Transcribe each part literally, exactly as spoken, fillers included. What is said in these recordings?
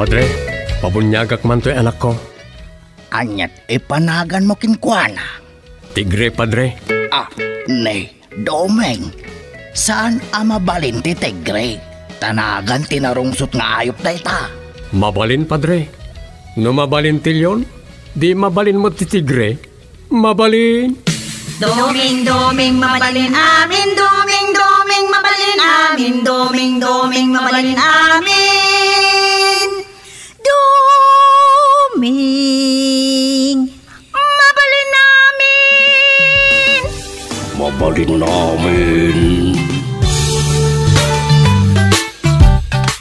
Padre, pabuniagak man toy anakko. Aniat ipanaganmo kenkuana? Tigre, Padre. Ah, ni Doming. Saan a mabalin ti tigre? Ta nagan ti narungsot nga ayup dayta. Mabalin, Padre. No mabalin ti leon, di mabalin met ti tigre. Mabalin. Doming, Doming, mabalin amin. Doming, Doming, mabalin amin. Doming, Doming, mabalin amin. Doming, mabalin amin. Mabalin amin.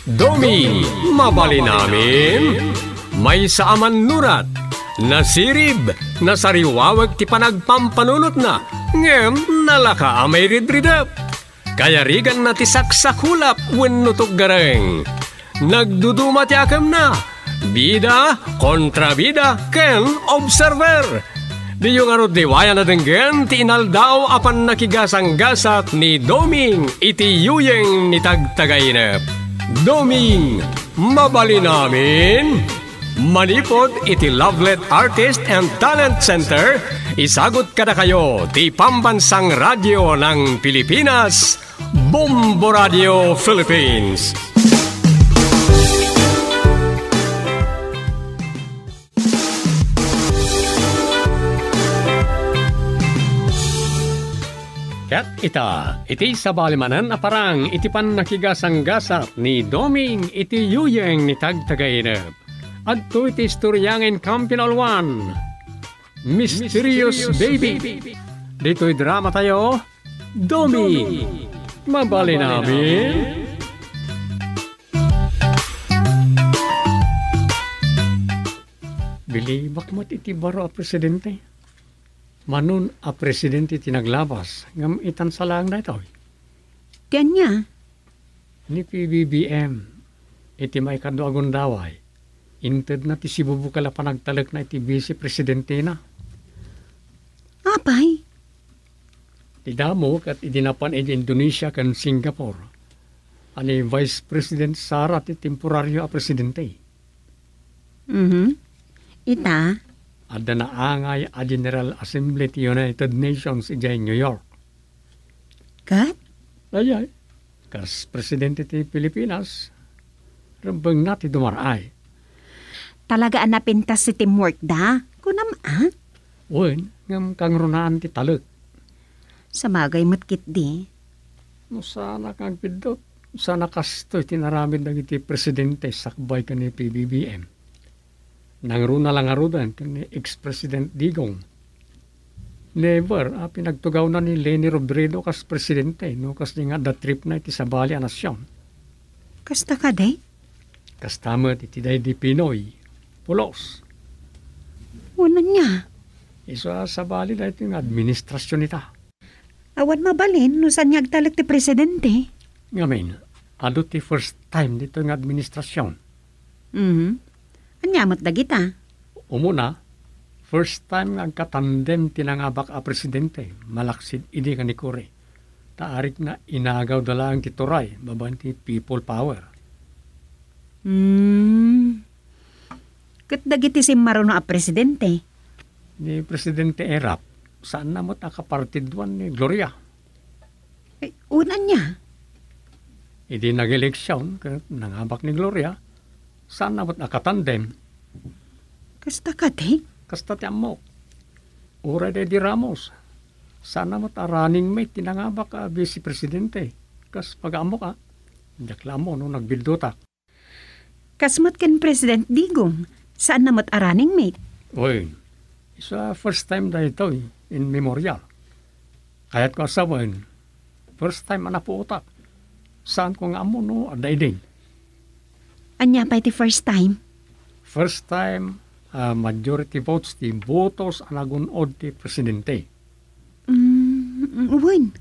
Doming, mabalin amin. Maysa a mannurat, nasirib, nasariwawag ti panagpampanunotna, ngem nalaka a mairidridep. Kayariganna ti saksakulap wenno tuggareng. Nagduduma ti akemna, bida, kontrabida, ken observer. Diyo ngarud liwayan a denggen ti inaldaw a pannakigasanggasat ni Doming iti yuyeng ni Tagtagainep. Doming, mabalin amin. Manipud iti Lovelet Artist and Talent Center, isagut kadakayo ti Pambansang Radyo ng Pilipinas, Bombo Radio Philippines. Ket ita, iti sabali manen a parang iti pannakigasanggasat ni Doming iti yuyeng ni Tagtagainep. Adtoy ti istorya nga inkampialwan, Mysterious Baby. Ditoy drama tayo, Doming, mabalin amin. Bilibak met iti baro a presidente. Manon a presidente ti naglabas, ngem itan sa laeng daytoy. Ti ania? Ni P B B M, iti maikadua a gundaway, intedna ti sibubukel a panagtalekna iti vice presidentena. Apay? Ti damo ket idi napan iti Indonesia ken Singapore, a ni Vice President Sara ti temporario a presidente. Mhm. Ita? Adda naangay a General Assembly ti United Nations idiay New York. Ket? Ayay, kas presidente ti Pilipinas, rumbengna ti dumaraay. Talaga a napintas ti teamwork da? Kunam a? Wen, ngem kangrunaan ti talek. Sabagay met ketdi. No saanak nga agbiddut, saan a kastoy ti inaramid dagiti presidente sakbay ken ni P B B M. Nangruna la ngaruden ken ni ex-President Digong. Never a pinagtugawna ni Leni Robredo kas presidente no kasdi nga adda tripna iti sabali a nasion. Kasta kadi? Kasta met iti daydi Pinoy. Pulos. Wen ania? Isu a sabali daytoy nga administrasion ita. Awan mabalin no saan nga agtalek ti presidente. Ngamin, adu ti first time ditoy nga administrasion. Mhm. Ania met dagita? Umuna, first time nga agkatandem ti nangabak a presidente, malaksid idi nga ni Cory. Ta arikna inagawda laeng ti turay babaen ti people power. Hmm. Ket dagiti simmaruno a presidente? Ni Presidente Erap, saanna met a kapartiduan ni Gloria. Eh, wen ania? Idi nag-eleksion ket nangabak ni Gloria, saanna met a katandem. Kasta kadi? Kasta ti ammok. Uray daydi Ramos, saanna met a running mate ti nangabak a vice presidente. Kas pagaammok a, diak la ammo no nagbiddutak. Kas met ken President Digong, saanna met a running mate. Wen, isu a first time daytoy in memorial. Kayatko a sawen, first time a napuotak. Saanko nga ammo no adda idin. Ania pay ti first time? First time, ah, majority votes ti botos a nagun-od ti presidente. Mm, wen.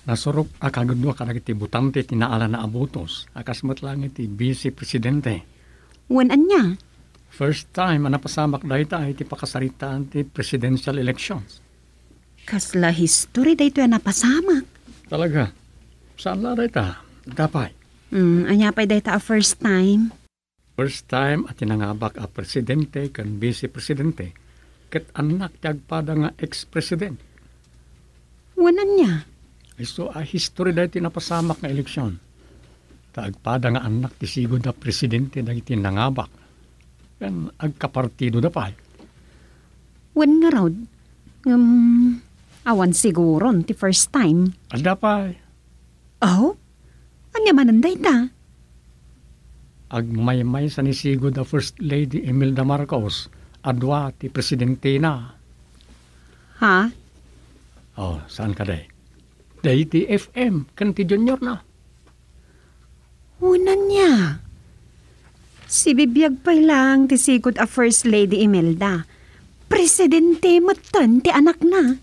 Nasurok a kagudua kadagiti botante ti naalana a botos, a kas met laeng iti vice presidente. Wen ania? First time a napasamak dayta iti pakasaritaan ti presidential elections. Kasla history daytoy a napasamak. Talaga. Saan la dayta? Dapay. Mm, ania pay dayta a first time? First time a tinangabak a presidente ken vice presidente, ket annak ti agpada nga ex-president. Wen ania? Isu a history daytoy napasamak nga eleksion. Ta agpada nga annak ti sigud a presidente dagiti nangabak. Ken agkapartidoda pay. Wen ngarud, ngem awan siguron ti first time. Adda pay. Oh? Ania manen dayta? Agmaymaysa ni sigud a First Lady Imelda Marcos a dua ti presidentena. Ha? Oh, saan ka, day? Day ti F M ken ti junior na. Wen ania? Sibibiag pay laeng ti sigud a First Lady Imelda. Presidente metten ti anakna.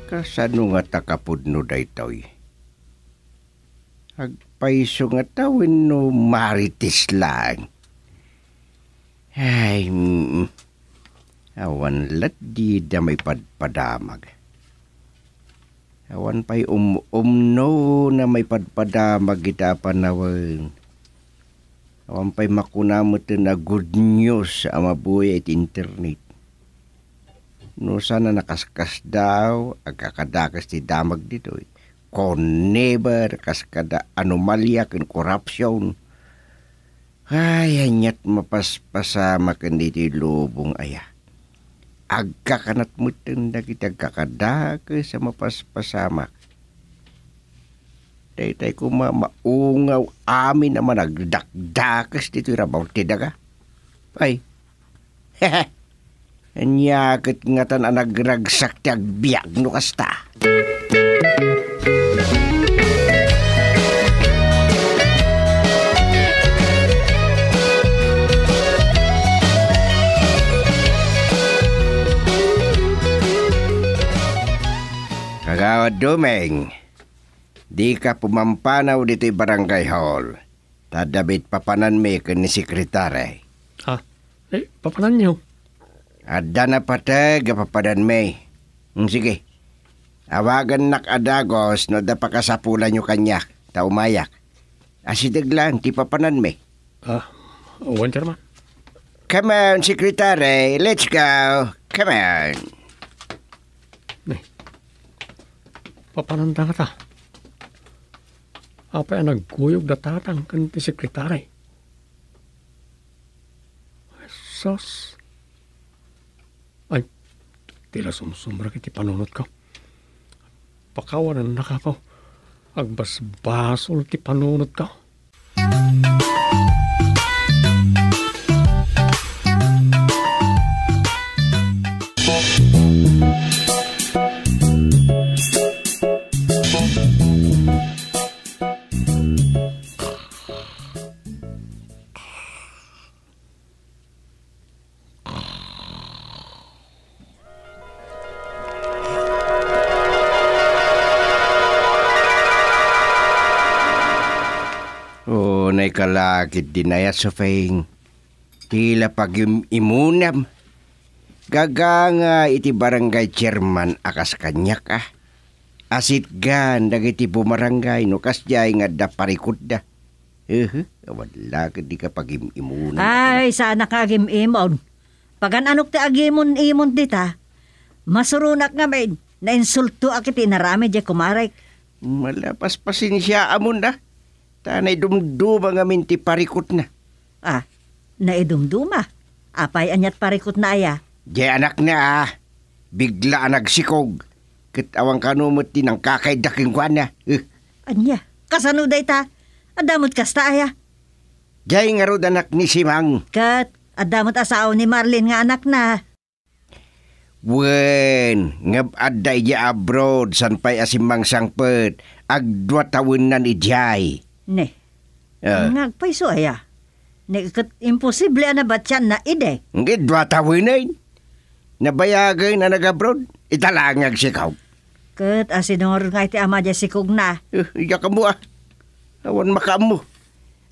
Kasano nga ta kapudno daytoy? Agpayso nga ta wenno marites laeng? Ay, mm, awan lat dida maipadpadamag. Awan pay um-, umno na maipadpadamag ita a panawen. Awan pay makuna metten a good news a mabuya iti internet. No saan a nakaskasdaaw, agkakadakes ti damag ditoy. Connever, kas kada anomalia ken korupsion. Ay, aniat mapaspasamak ken ditoy lubong aya. Agkakanat metten dagiti agkakadakes a mapaspasamak. Daytay koma maungaw amin a managdakdakes ditoy rabaw ti daga. Ay, ania ket ngatan a nagragsak ti agbiag no kasta? Kagawad Dumeng, dika pumampanaw ditoy barangay hall. Ta adda met papananmi ken ni sekretari. Ah, eh, papananyo? Adda napateg a papananmi. Hmm, sige. Awagannak a dagus no adda pakasapulanyo kaniak, ta umayak. Asideg laeng ti papananmi. Ah, wen, Chairman. Come on, Secretary. Let's go. Come on. Nay, papananda ngata. Apay a nagkuyog da tatang ken ti sekretari? Sus. Ay, ti la sumsumrek iti panunotko. Pakawanennaka, apo. Agbasbasol ti panunotko. O, naikalakid dinay a supeng. Ti la pagim-imunam. Gaganga iti barangay chairman a kas kaniak, a. Asitgan dagiti bumarangay no kasdiay nga adda parikutda. Ehe, awan la ket di ka pagim-imunan. Ay, saanak nga agim-imon. Pagan-anok ti agimon-imon dita. Masuronak ngamin, nainsultoak iti inaramid diay kumarek. Mala, paspasensiaamon da. Ta naidumduma ngamin ti parikutna. Ah, naidumduma? Apay aniat parikutna aya? Diay anakna a, bigla a nagsikog. Ket awan kano met ti nangkakaidda kenkuana. Eh. Ania? Kasano dayta? Adda met kasta aya? Diay ngarud anak ni Simang. Ket adda met asawa ni Marlene nga anakna. Wen, ngem adda idiay abroad, saan pay a simmangsangpet, agdua tawennan idiay. Ne. Ah. Ngagpayso aya? Ne ket imposible a nabatianna idi. Ngem dua tawenen. Nabayagen a nag-abroad, ita laeng nga agsikog. Ket asinor nga iti ama diay sikogna? Eh, diak ammo, ah. Awan makaammo.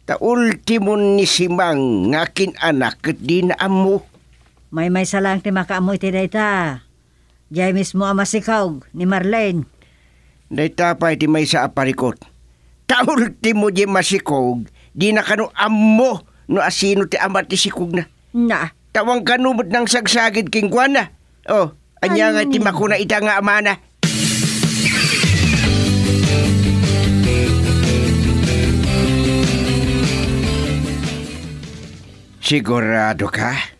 Ta ultimon ni Simang nga akin-anak ket dina ammo. Maymaysa laeng ti makaammo iti dayta. Diay mismo a masikog ni Marlene. Dayta pay ti maysa a parikut. Ta ultimo diay masikog, dina kano ammo no asino ti ama ti sikogna. Na. Tawang kano met nangsagsagid kenkuana. Oh, ania nga ti Anni? Makuna ita nga amana? Sigurado ka?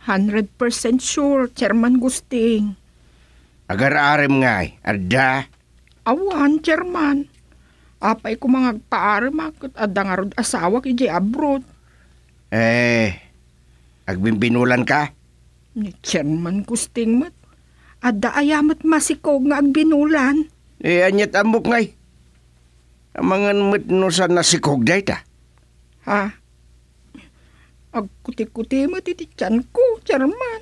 Hundred percent sure, Chairman Gusting. Agar-arem ngay, adda? Awan, Chairman. Apay koma nga agpaarem a ket adda ngarud asawak idiay abroad. Eh, agbinbinulan ka? Ni Chairman Gusting met. Adda aya met masikog nga agbinulan? Eh, aniat ammok ngay? Amangan met no saan nasikog dayta? Ha? Agkuti-kuti met iti tianko, Chairman.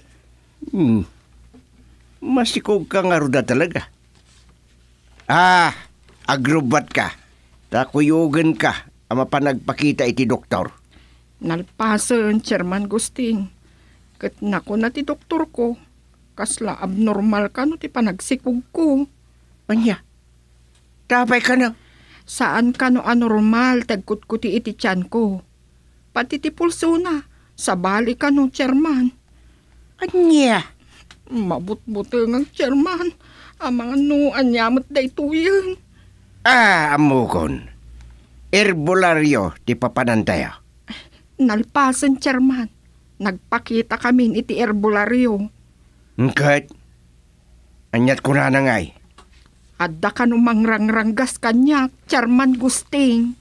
Hmm. Masikog ka ngarud a talaga. Ah, agrubbat ka. Ta kuyogen ka a mapan agpakita iti doktor. Nalpasen, Chairman Gusting. Ket nakuna ti doktorko, kasla abnormal kano ti panagsikogko. Ania? Apay kano? Saan kano a normal ti agkutkuti iti tianko. Pati ti pulsona, sabali kano, Chairman. Ania? Mabutbutengak, Chairman. Amangan no ania met daytoyen. Ah, ammokon. Herbolario ti papanantayo. Nalpasen, Chairman. Nagpakitakamin iti herbolario. Ket? Aniat kunana ngay? Adda kano mangrangranggas kaniak, Chairman Gusting.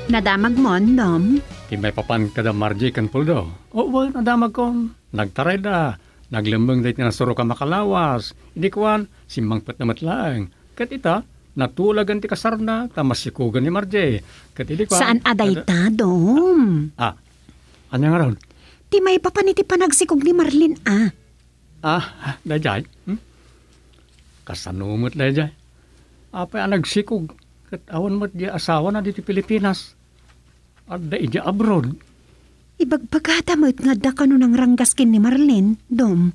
Nadamagmon, Dom? Ti maipapan kada Margie ken Puldo. Oo, nadamagkon. Nagtarayda. Naglemmengda iti nasurok a makalawas. Idi kuan, simmangpetna met laeng. Ket ita, natulagan ti kasarna, ta masikogan ni Margie. Ket idi kuan, Saan a dayta, Dom? Ah, ania ngarud? Ti maipapan iti panagsikog ni Marlene, ah. Ah, daydiay? Hmm? Kasano met daydiay? Apay a nagsikog? Ket awan met diay asawana ditoy Pilipinas. Adda idiay abroad. Ibagbagada met nga adda kano nangranggas ken ni Marlene, Dom.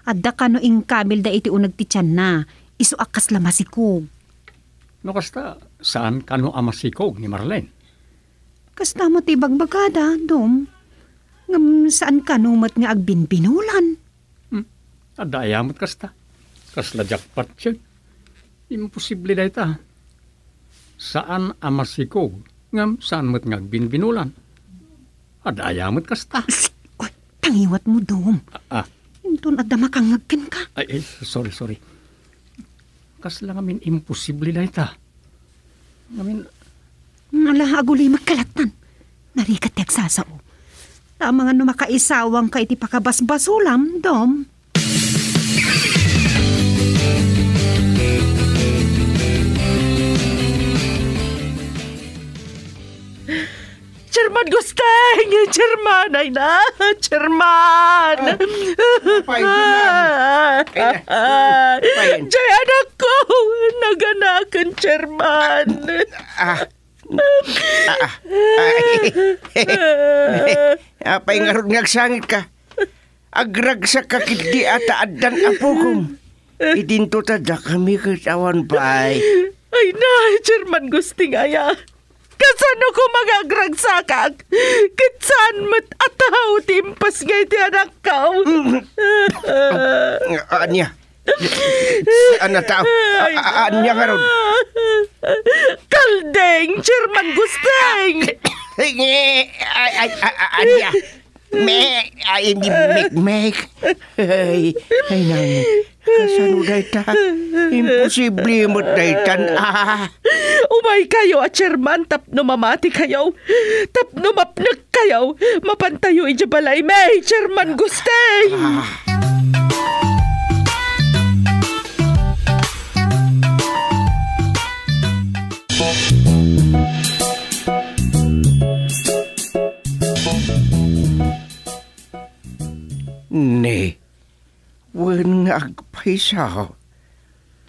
Adda kano inkabilda iti uneg ti tianna, isu a kasla masikog. No kasta, saan kano a masikog ni Marlene? Kasta met ti ibagbagada, Dom. Ngem saan kano met nga agbinbinulan. Hmm. Adda aya met kasta. Kasla jackpot yen. Imposible dayta. Saan a masikog, ngem saan met nga agbinbinulan. Adda aya met kasta. Oy, tangiwat mo, Dom. Ah, ah. Inton adda makangngeg kenka. Ay, ay, sorry, sorry. Kasla ngamin imposible dayta. Ngamin, Ala, agulimek ka lattan. Narigat ti agsasao. Amangan no makaisawangka iti pakabasbasolam, Dom. Chairman Gusteng! Chairman! Ay na! Chairman! Ah, apay, Chairman? Ay na, apay? Jay, anak ko! Naganaken, Chairman! Ah, ah, ah, ay. Apay ngarud nga agsangitka? Agragsak ka ketdi a ta addan apokom. Idinto ta dakami ket awan pay. Ay na, Chairman Gusting aya. Kasano koma nga agragsakak? Ket saan met a tao ti impasngay ti anakko? Mm. Ah, ania? Saan a tao? A-, a-, ania ngarud? Kalding, Chairman Gusting! Ay, ay, ay, a-, a-, ania? Me, ay, hindi mekmek. Ay, ay, nang, kasano dayta? Imposible met daytan, ah. Umaykayo a Chairman tapno mamatikayo. Tapno mapnekkayo, mapantayo idiay balaymi, Chairman Gusting! Ah. Ne, wen nga agpa- Kaysa,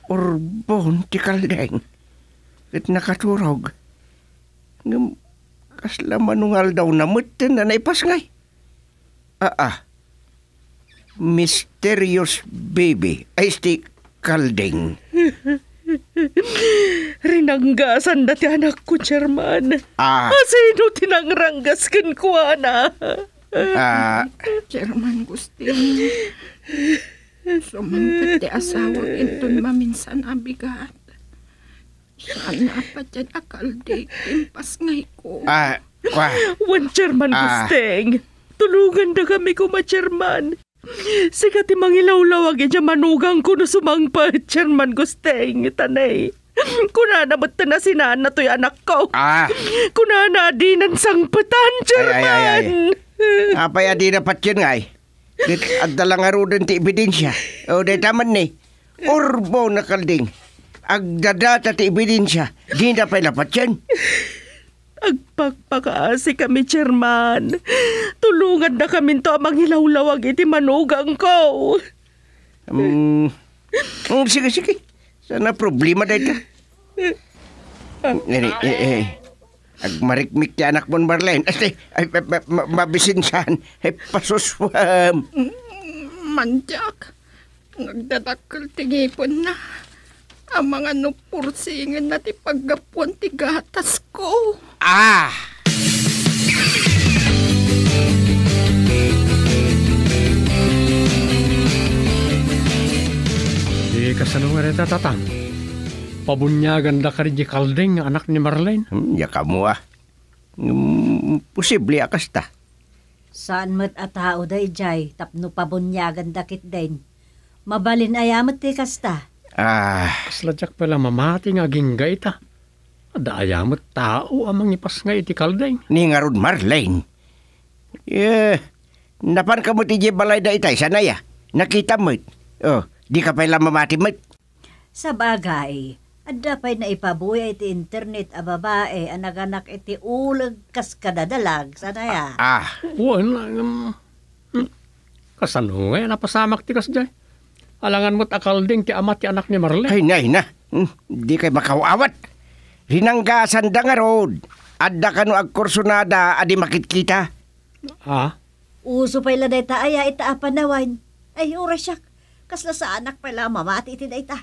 urbon ti kaldeng ket nakaturog. Ngem kasla manungaldawna met ti naipasngay. Aa, Mysterious Baby, ay, isti kaldeng. Rinanggasanda ti anakko, Chairman. Ah. Asino ti nangranggas kenkuana? Ah. Chairman Gusting, sumangpet ti asawak inton maminsan a bigat. Saan a patien a kaldeng ti impasngayko. Ah, kwa. Wen, Chairman Ah. Gusting. Tulongandakami koma, Chairman. Sika ti mangilawlawag idiay manugangko no sumangpet, Chairman Gusting. Tanay. Kunana met ti nasinaanna toy anakko. Ah. Kunana a dinan sangpetan, Ay, ay, ay, ay. Chairman. Apay a dina patien ngay? Ket adda la ngaruden ti ebidensia. O, dayta met ni. Urbon a kaldeng. Agdadata ti ebidensia. Dina pay la patien. Agpakpakaasikami, Chairman. Tulongandakaminto a mangilawlawag iti manugangko. Mm. Mm, sige, sige. Saan a problema dayta. Ngani, eh, eh. Agmarikmik ti anakmon, Marlene. Ay, ay, ma-, ma-, mabisinsan. Ay, pasuswam. Mm, mandiak. Nagdadakkel ti ngipenna. Amangan no pursingenna ti paggapuan ti gatasko. Ah! Di kasano nga dayta, Tatang? Pabuniaganda kadi di kaldeng nga anak ni Marlene? Hmm, ya kamo, ah. Hmm, posible a kasta. Saan met a tao daydiay tapno pabuniaganda ketdin. Mabalin aya met ti kasta? Ah. Kasla diak pay la mamati nga agingga ita. Adda aya met tao a mangipasngay iti kaldeng? Ni ngarud, Marlene. Eh, napanka met idiay balayda itay, saan aya? Nakitam met. Oh, dika pay la mamati met. Sabagay, adda pay naipabuya iti internet a babae a naganak iti uleg kas kadadalag, saan aya? Ah. Wen, um, hmm. Kasano nga napasamak ti kasdiay? Alangan met a kaldeng ti ama ti anak ni Marlene. Ay, nay na. Hmm, dikay makaw-awat. Rinanggasanda ngarud. Adda kano agkursunada a di makitkita? Ha? Uso pay la dayta aya ita a panawen. Ay, uray siak. Kasla saanak pay la mamati iti dayta.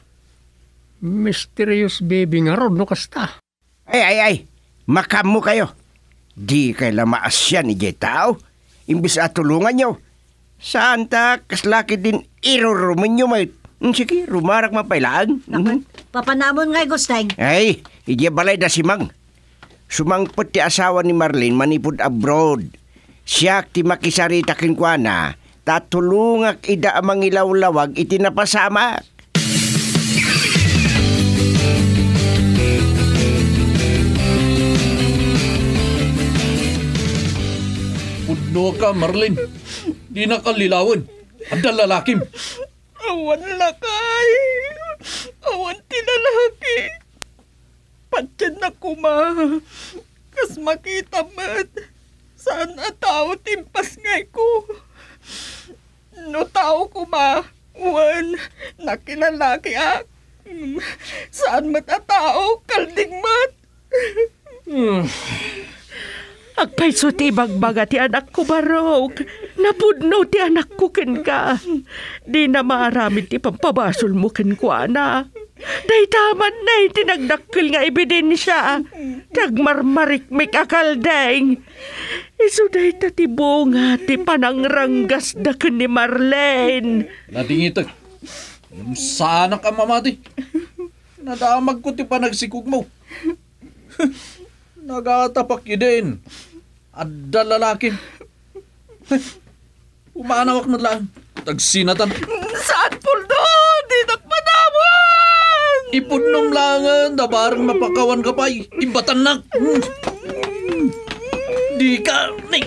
Mysterious baby ngarud no kasta. Ay, ay, ay. Makaammokayo. Dikay la maasian idiay tao. Imbes a tulonganyo. Saan ta kasla ketdin irurumenyo met. Hmm, sige, rumarak man pay laeng. Naku, mhm. Papanamon ngay, Gusteng. Ay, idiay balayda Simang. Sumangpet ti asawa ni Marlene manipud abroad. Siak ti makisarita kenkuana, ta tulongak ida a mangilawlawag iti napasamak. Pudnoka, Marlene. Dinak allilawen. Adda lalakim. Awan lakay. Awan ti lalaki. Patiennak koma. Kas makita met, saan a tao ti impasngayko. No tao koma, wen, nakilalakiak. Saan met a tao, kalding met. Hmm. Agpayso ti ibagbaga ti anakko, Barok. Napudno ti anakko kenka. Dina maaramid ti pampabasolmo kenkuana. Dayta man nay ti nagdakkel nga ebidensia ti agmarmarikmik a kaldeng. Isu dayta ti bunga ti panangranggasda ken ni Marlene. Nadingitek. Ngem saanak a mamati. Nadamagko ti panagsikogmo. Nagatapak idin. Adda lalakim. Umanawak met laeng. Tagsinatan. Saan, Puldo! Dinak panawan! Ipudnom laengen, ta bareng mapakawanka pay. Ibatannak. Dika, ni,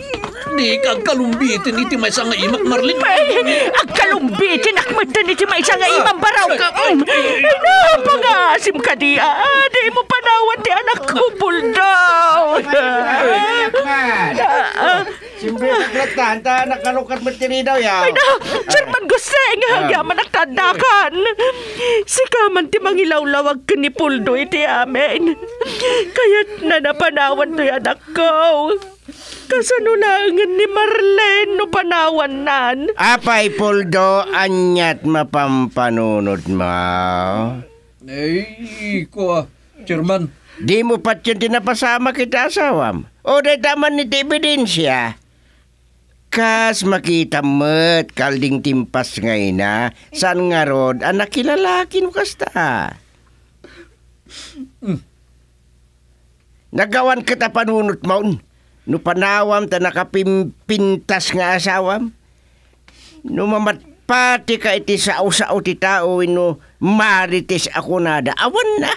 dika agkalumbitin iti maysa nga imak, Marlene. Ay, agkalumbitinak metten iti maysa nga imam, Barok. Mm. Ay, napangaasim kadi, a, dimo panawan ti anakko, Puldo. Ay, anak man. Siyempre, kaklatan, ta nakalukat met ti ridaw, ya. Ay, na, Chairman Guseng, Ah. agyaman ak ta addakan. Sika man ti mangilawlawag ken ni Puldo iti amin. Kayatna a panawan toy anakko. Kasano laengen ni Marlene no panawannan? Apay, Puldo, aniat mapampanunotmo? Ay, kua, Chairman. Dimo patien ti napasamak iti asawam? O dayta man iti ebidensia? Kas makitam met, kalding ti impasngayna, saan ngarud a nakilalaki no kasta. Mm. Nagawan ket a panunotmon no panawam ta nakapimpintas nga asawam? No mamatpatika iti sao-sao ti tao wenno marites a kunada, awanna.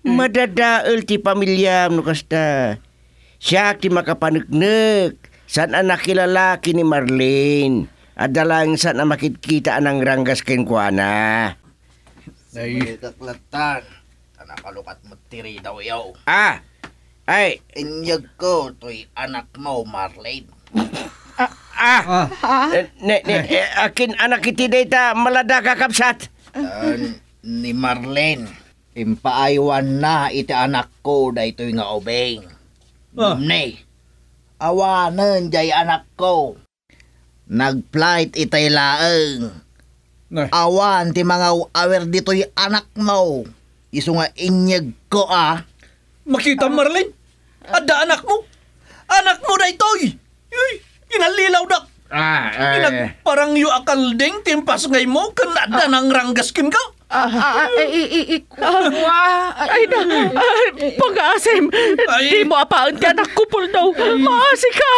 Mm. Madadael ti pamiliam no kasta. Siak ti makapaneknek, saan a nakilalaki ni Marlene. Adda laeng saan a makitkita a nangranggas kenkuana. Ay. Sumikak lattan. Ta nakalukat met ti ridaw, yaw. Ah! Ay! Inyegko toy anakmo, Marlene. Ah! Ah! Ah. Eh, ne, ne, eh, akin anak iti dayta maladaga, kabsat? Ah, ni Marlene, impaaywanna iti anakko daytoy nga ubing. Ah. Ngem ne, awanen jay anakko. Nag-flight itay laeng. Nay. Awan ti mangaw-awir ditoy anakmo. Isu nga inyegko a. Makita, Marlene? Adda anakmo? Anakmo daytoy! Uy, inallilawdak! Ah, eh. Inagparangyo a kalding ti impasngaymo ken adda nangranggas kenka? Ah, ah, ah, eh, eh, eh, eh, kua, ah, Ay, na, eh, ah, eh, pangaasim, Ay. Dimo apaen ti anakko, Puldo. Maasika.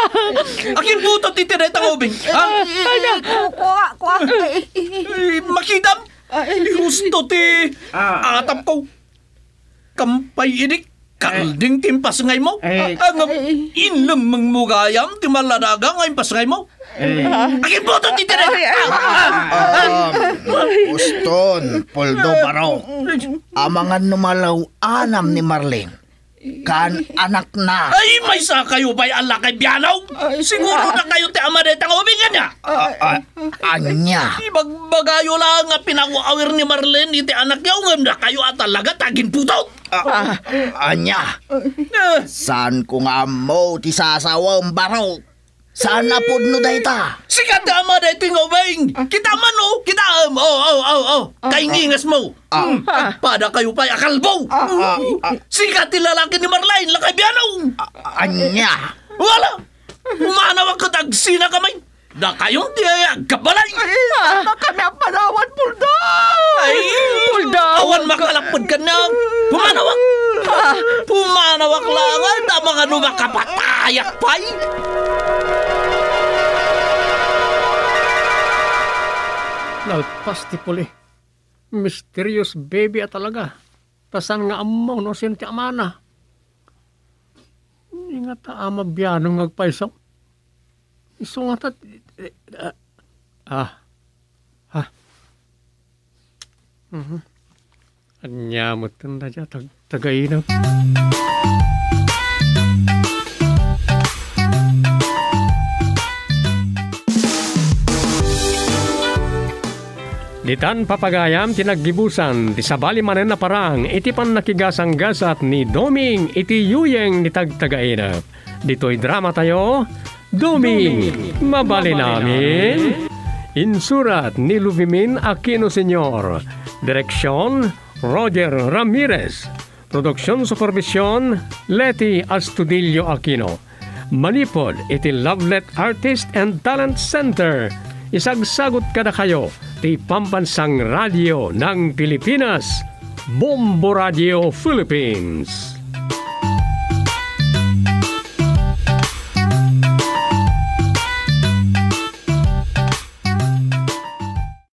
Akin butot iti dayta nga ubing, ha? Ay, na. Kua, kua, kua. Ay, ay, ay. Ay, makitam? Ay. Husto ti Ah. atap ko. Kampay idi, kalding ti impasngaymo. Ay. Ah, nga Ay. inlemmengmo gayam ti maladaga nga impasngaymo. Eh. Akin butot iti dayta. Ay, ay. Ah, ah, ah. Um, Uston, Puldo, Baro. Amangan no malaw-anam ni Marlene. Kaan anakna. Ay, maysa kayo pay a lakay bianaw. Ay. Siguro na kayo ti ama dayta nga ubing ania. Ah, ah, ania. Ibagbagayo lang nga pinaw-awir ni Marlene iti anakyo ngem dakayo a talaga ti aginputot. Ah, ania. Eh. Saan ko nga ammo ti sasawem, Baro? Saan a pudno dayta? Sika ti ama daytoy nga ubing. Kita man, oh. Kita, um, oh, oh, oh, oh. Ah. Kaingingas mo. Ah. Hmm. Agpada kayo pay a kalbo. Ah, ah, ah. Sika ti lalaki ni Marlene, lakay biano. Ah, ania? Wala. Pumanawak ket agsina kami. Dakayon ti agkabalay. Ay, saan kami a panawan, Puldo? Ay, Puldo. Awan makalapped kaniak. Pumanawak. Ah. Pumanawak lang, ay, tama nga no makapatayak pay. Nalpas ti puli. Mysterious baby a talaga. Ta saan nga ammo no sino ti amana. Ingat a ama biano nga agpayso. Isu nga ta, eh, ah, ah, ah. Mhm. Ania met ten da ja tag-, tagainep. Ditan papagayam ti naggibusan ti sabali manen a parang iti pannakigasanggasat ni Doming iti yuyeng ni tagtagainep. Ditoy dramatayo, Doming, Mabalin Amin. Insurat ni Luvimin Aquino Senior. Direksyon, Roger Ramirez. Production supervision, Leti Astudillo Aquino. Manipud iti Lovelet Artist and Talent Center, isagsagut kadakayo ti Pambansang Radio ng Pilipinas, Bombo Radio Philippines.